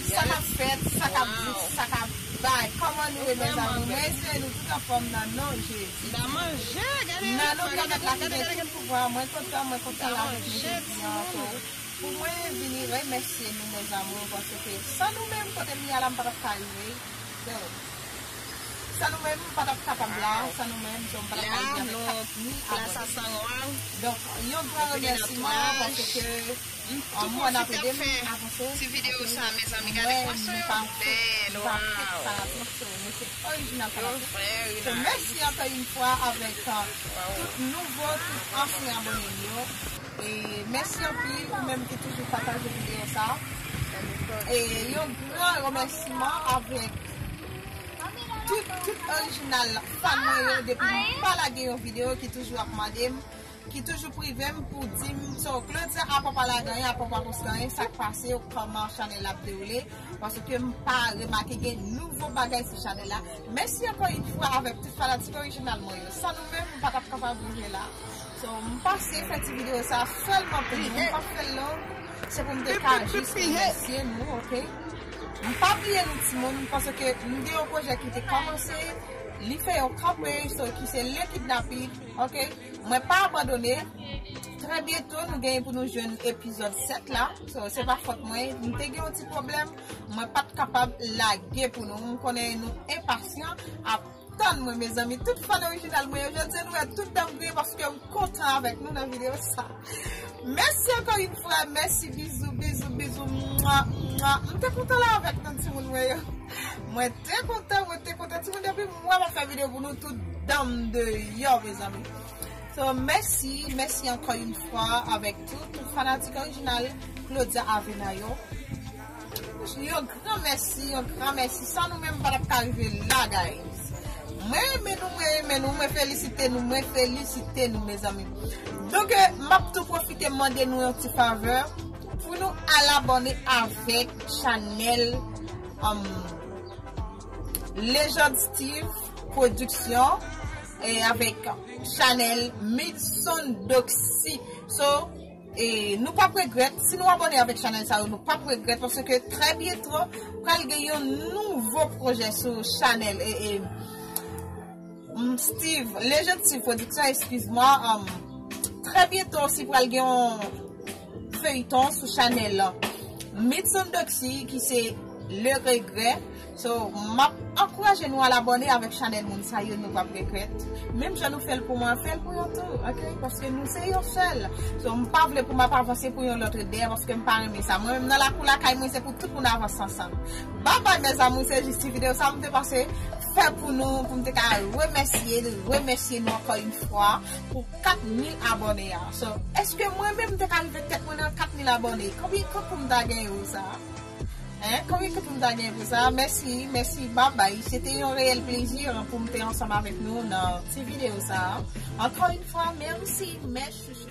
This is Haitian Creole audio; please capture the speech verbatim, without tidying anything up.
Sa k ap fèt, sa k ap di, sa k ap bay. Kòman nou ye, mezanmi? Mwen espere nou tout anfòm nan non Jezi. Nan non Granmèt la ki gen tout pouvwa. Mwen kontan, mwen kontan la avèk nou jodi an ankò. Pou mwen vini remèsye nou, mezanmi, paske san nou menm, kote m ye a la, m pa t ap ka rive. San nou menm, m pa t ap kapab la, san nou menm, so m pa t ap ka rive avèk kat mil abòne. Donk, yon gran remèsiman paske An mwen ap ede m avanse. Ti videyo sa, mezanmi, gade kòman yo bèl, waw. Yo vrè, yo nice. So, mèsi ankò yon fwa avèk uh, tout nouvo, tout ansyen abòne m yo. E mèsi anpil ou menm ki toujou pataje videyo sa. E yon gran remèsiman avèk tout, tout orijinal fan mwen yo depi m pa lage yon videyo ki toujou ap mande m ki toujou prive m pou di m, so, Claudia, apa w pa lage anyen, apa w pa poste anyen, sa k pase, kòman chanèl ap dewoule, paske m pa remake gen nouvo bagay sou chanèl la. Mèsi ankò yon fwa avèk tout fanatik orijinal mwen yo. San nou menm, m pa t ap kapab rive la. So, m pase fè ti videyo sa sèlman pou nou, m p ap fè l long. Se pou m te ka jis remèsye nou, oke? M pa bliye nou timoun, paske m gen yon pwojè ki te kòmanse, li fè yon kanpe, so, ki se Le Kidnapping, oke? Mwen pa abandone. Trè byento, nou genyen pou nou jwenn epizòd sèt la. So, se pa fòt mwen. M te gen yon ti pwoblèm. Mwen pa t kapab lage pou nou. M konnen nou enpasyan ap tann mwen, mezanmi. Tout fan orijinal mwen yo, jodi a nou wè tout dan m griyen paske m kontan avèk nou nan videyo sa. Mèsi ankò yon fwa. Mèsi, bizou, bizou, bizou. Mwa, mwa. M te kontan la avèk nou, timoun mwen yo. Mwen te kontan, mwen te kontan. Timoun, depi m wè m ap fè videyo pou nou, tout dan m deyò, mezanmi. So, mèsi, mèsi ankò yon fwa avèk tout, tout fanatik orijinal Claudia Avena yo. Yon gran mèsi, yon gran mèsi. San nou menm, m pa t ap ka rive la, guys. Mwen renmen nou, mwen renmen nou, mwen felisite nou, mwen felisite nou, mezanmi. Donk, eh, m ap tou pwofite mande nou yon ti favè pou nou al abòne avèk chanèl, um, Legend Steve Production e avèk chanèl Midson Doxy. So, e nou p ap regrèt. Si nou abòne avèk chanèl sa yo, nou p ap regrèt paske trè byento pral gen yon nouvo pwojè sou chanèl e, e, mm, Steve, Legend Steve Production, excuse-moi, um, trè byento osi pral gen yon feyton sou chanèl Midson Doxy ki se Le Regret. So, m ap ankouraje nou al abòne avèk chanèl moun sa yo, nou p ap regrèt. Menm jan nou fè l pou mwen, fè l pou yo tou, oke? Paske nou se yon sèl. So, m pa vle pou m ap avanse pou yon lòt ret dèyè, paske m pa renmen sa. Mwen menm nan lakou lakay mwen, se pou tout moun avanse ansanm. Babay, mes amours, se jis ti videyo sa m te pase fè pou nou, pou m te ka remèsye, remèsye nou ankò yon fwa pou kat mil abòne a. So, èske mwen menm m te ka rive tèt mwen nan kat mil abòne? Konbyen kout pou m ta genyen pou sa? Hein? Konbyen kout pou m ta genyen pou sa? Mèsi, mèsi, babay. Se te yon reyèl plezi pou m te ansanm avèk nou nan ti videyo sa. Ankò yon fwa, mèsi, mèsi.